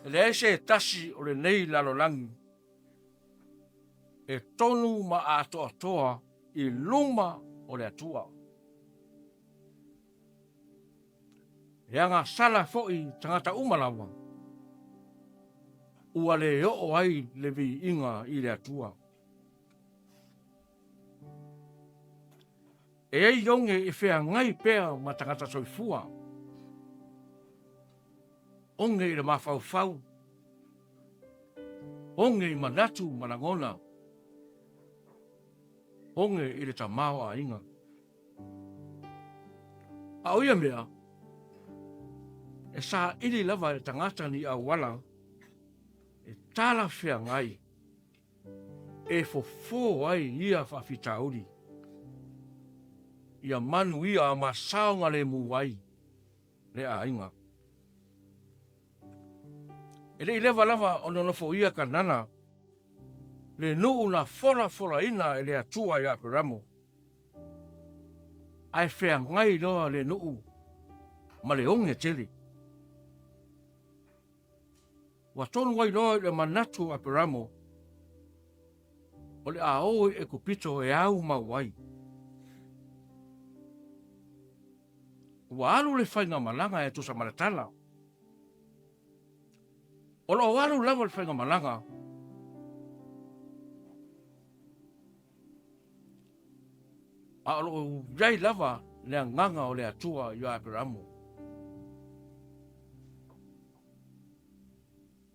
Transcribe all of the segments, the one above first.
E leai se tasi o lenei lalolagi e tonu ma atoatoa i luma o le Atua. E agasala foi tagata uma lava ua le oo ai le viiga i le Atua. E i ai oge e feagai pea ma tagata soifua, oge i le mafaufau, oge i manatu ma lagona, oge i le tamaoaiga. A o ia mea, e saili lava e le tagata ni auala e talafeagai e fofo ai ia faafitauli, ia manuia ma saogalemu ai le aiga. E le i leva lava ona nofoia Kanana le nuu na folafolaina e le Atua ia Aperamo, ae feagai loa le nuu ma le oge tele. Ua tonu ai loa i le manatu o Aperamo, o le a o i Aikupito e aumau ai. Ua alu le faigamalaga e tusa ma le tala. O lo o alu lava le faigamalaga a o lo o i ai lava le agaga o le Atua ia Aperamo.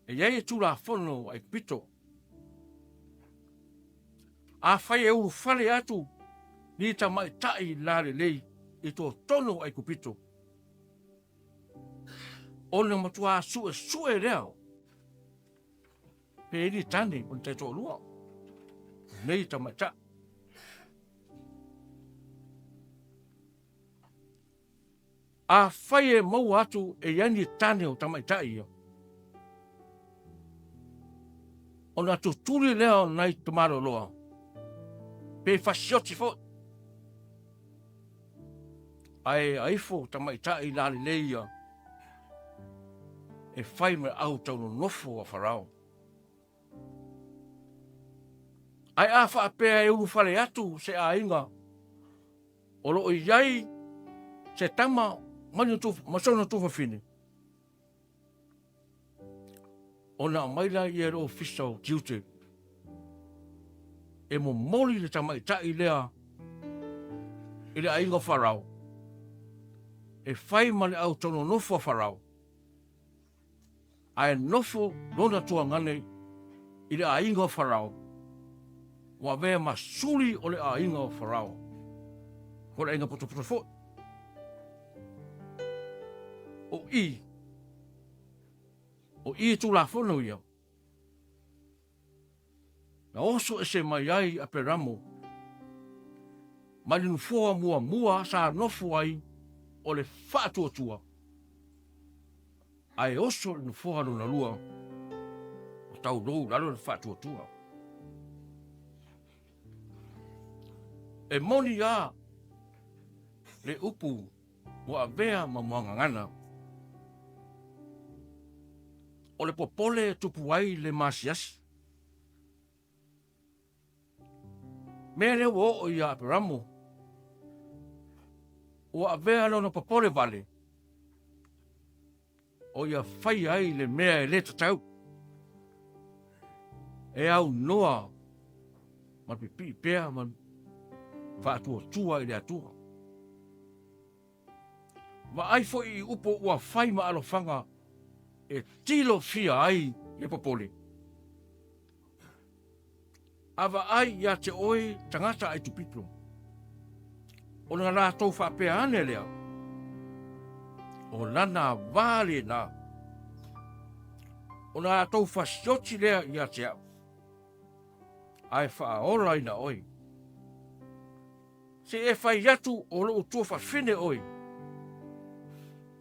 E i ai le Tulafono a Aikupito. Afai e ulufale atu ni tamaitai lalelei i totonu o Aikupito, ona matua suesue lea pe i ai ni tane o ni taitoalua nei tamaitai. Afai e maua atu e i ai ni tane o tamaitai ia, ona tutuli lea o nai tamaloloa pe fasioti foi, ae aifo tamaitai lalelei ia e fai ma au taunonofo a Farao. Ae a faapea e ulufale atu se aiga o lo o i ai se tama ma sona tuafafine, ona aumai lea e le Ofisa o Tiute e momoli le tamaitai lea i le aiga o Farao e fai ma le au taunonofo a Farao, ae nofo lona tuagane i le aiga o Farao, ua avea ma suli o le aiga o Farao, po o le aiga potopoto foi. O i, o i Tulafono ia, na oso ese mai ai Aperamo mai le nofoa muamua sa nofo ai o le Faatuatua, ae oso i le nofoa lona lua, ua taulou i lalo le Faatuatua. E moni lava le upu ua avea ma muagagana, o le popole e tupu ai le masiasi. Mea lea ua oo ia Aperamo, ua avea lona popole vale o ia faia ai le mea e le tatau, e aunoa ma pipii pea ma faatuatua i le Atua. Vaai foi i upu ua fai ma alofaga e tilofia ai le popole. A vaai ia te oe tagata Aikupito, ona latou faapea ane lea, O lana ava lena, ona latou fasioti lea ia te au, ae faaolaina oe. Se e fai atu o lou tuafafine oe,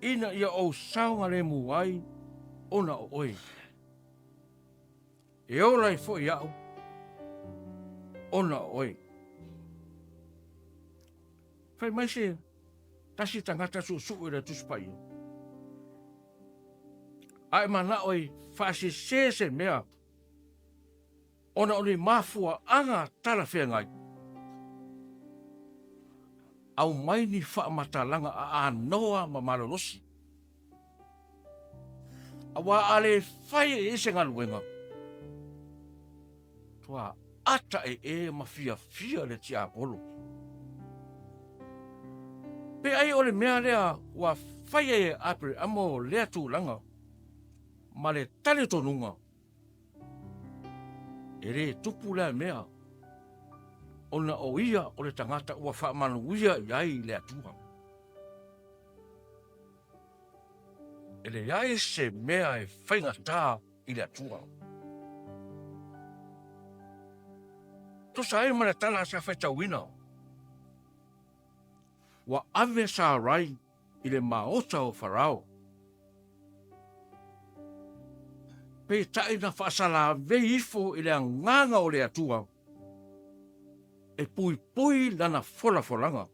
ina ia ou saogalemu ai ona o oe. E ola ai foi au ona o oe. Fai mai se tasi tagata suesue o le Tusi Paia, a e manao e fai. faasese se mea ona o ni mafuaaga talafeagai. Aumai ni faamatalaga aanoa ma malolosi, aua a le faia i ai se galuega, matua ata ee ma fiafia le tiapolo. Pe ai o le mea lea ua faia e Apereamo lea tulaga ma le talitonuga, e le tupu lea mea ona o ia o le tagata ua faamanuia i ai le Atua. E leai se mea e faigata i le Atua. Tusa ai ma le tala sa faitauina, ua ave Sarai i le maota o Farao. Peitai na faasalavei ifo i le Agaga o le Atua e puipui lana folafolaga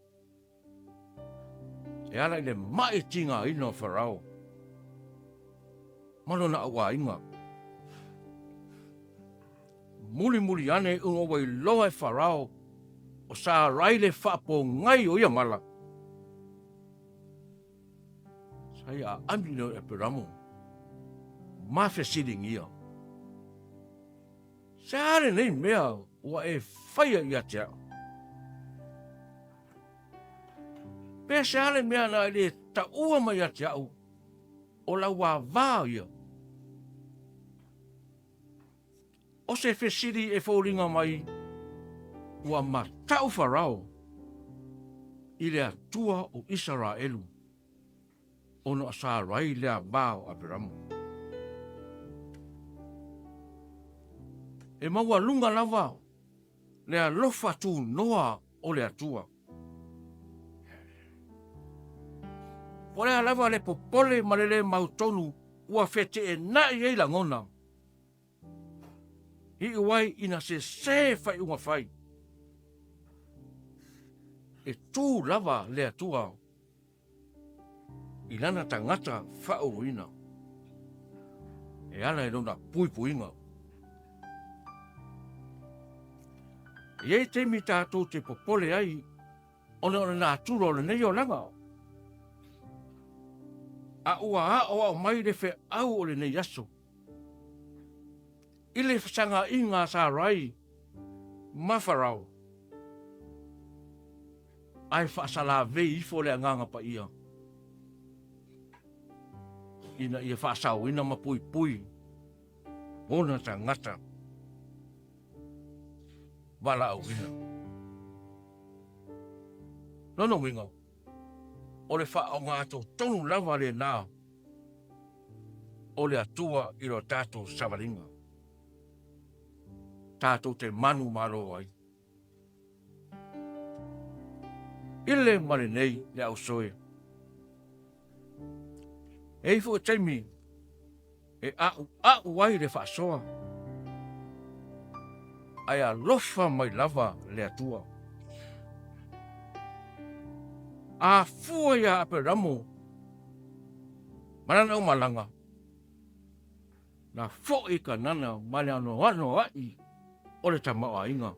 e ala i le mai tigaina o Farao ma lona auaiga. Mulimuli ane ina ua iloa e Farao o Sarai le faapogai o ia mala, sa ia aami lea o Aperamo ma fesiligia, Se a lenei mea ua e faia ia te au? Pe se a le mea na e le taua mai ia te au o lau avā ia? O se fesili e foliga mai ua matau Farao i le Atua o Isaraelu ona o Sarai le ava o Aperamo. E maualuga lava le alofa tunoa o le Atua. Po o le a lava le popole ma le le mautonu ua feteenai ai lagona, Iu ai ina sese faaiuga fai, e tu lava le Atua i lana tagata faauluina e ala i lona puipuiga. E i ai taimi tatou te popole ai ona o le natura o lenei olaga, a ua aoao mai le feau o lenei aso i le fesagaiga a Sarai ma Farao, ae faasalavei ifo le Agaga Paia ina ia faasaoina ma puipui ona tagata valaauina. Lona uiga, o le faaogatotonu lava lena o le Atua i lo tatou savaliga, tatou te manumalo ai. I le ma lenei le ausoe, e i ai foi taimi e a'ua'u ai le faasoa, ae alofa mai lava le Atua. A fua ia Aperamo ma lana aumalaga, na foi i Kanana ma le anoanoa'i o le tamaoaiga.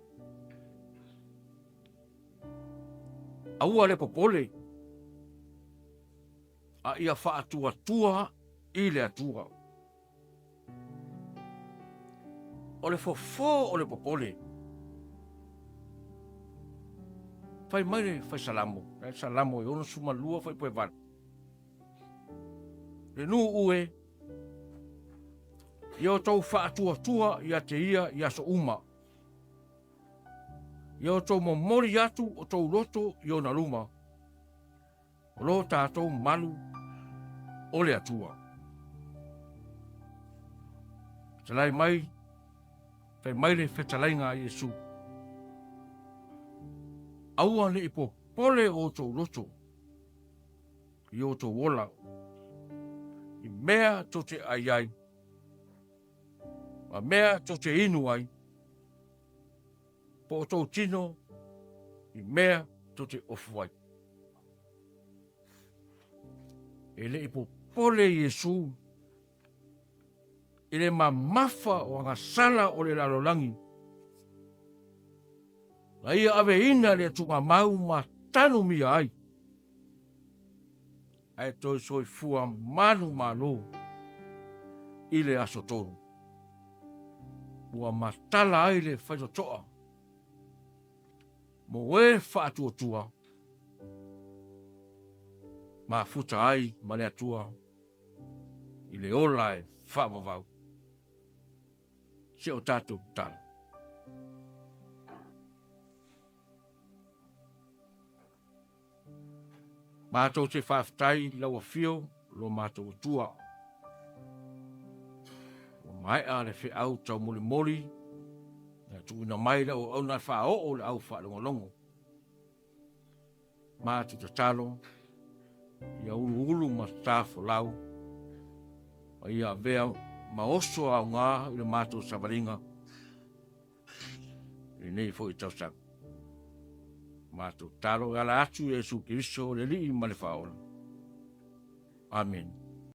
Aua le popole, a ia faatuatua i le Atua. O le fofo o le popole. Fai mai le fai Salamo, le Salamo e 62 fuaiupu e 8. Le nuu e, ia outou faatuatua ia te ia i aso uma. Ia outou momoli atu o tou loto i ona luma. O lo tatou malu o le Atua. Fetalai mai, fai mai le fetalaiga a Iesu. Aua ne i popole o outou loto i outou ola i mea tou te ai ai, ma mea tou te inu ai, po o tou tino i mea tou te ofu ai. E le i popole Iesu. I le mamafa o agasala o le lalolagi, na Ia aveina le tuugamau ma tanumia ai, ae toe soifua manumalo i le aso tolu, ua matala ai le faitotoa mo e faatuatua mafuta ai ma le Atua i le ola e faavavau. Si o tatou tatalo. Matou te faafetai i lau afio lo matou Atua, ua maea le feau taumolimoli na tuuina mai e le auauna e faaoo i le au faalogologo. Matou tatalo, ia uluulu ma ta folau, ma ia avea ma oso aoga i le matou savaliga i lenei foi tausaga. Matou tatalo e ala atu i Iesu Keriso o le Alii ma le Faaola. Amene.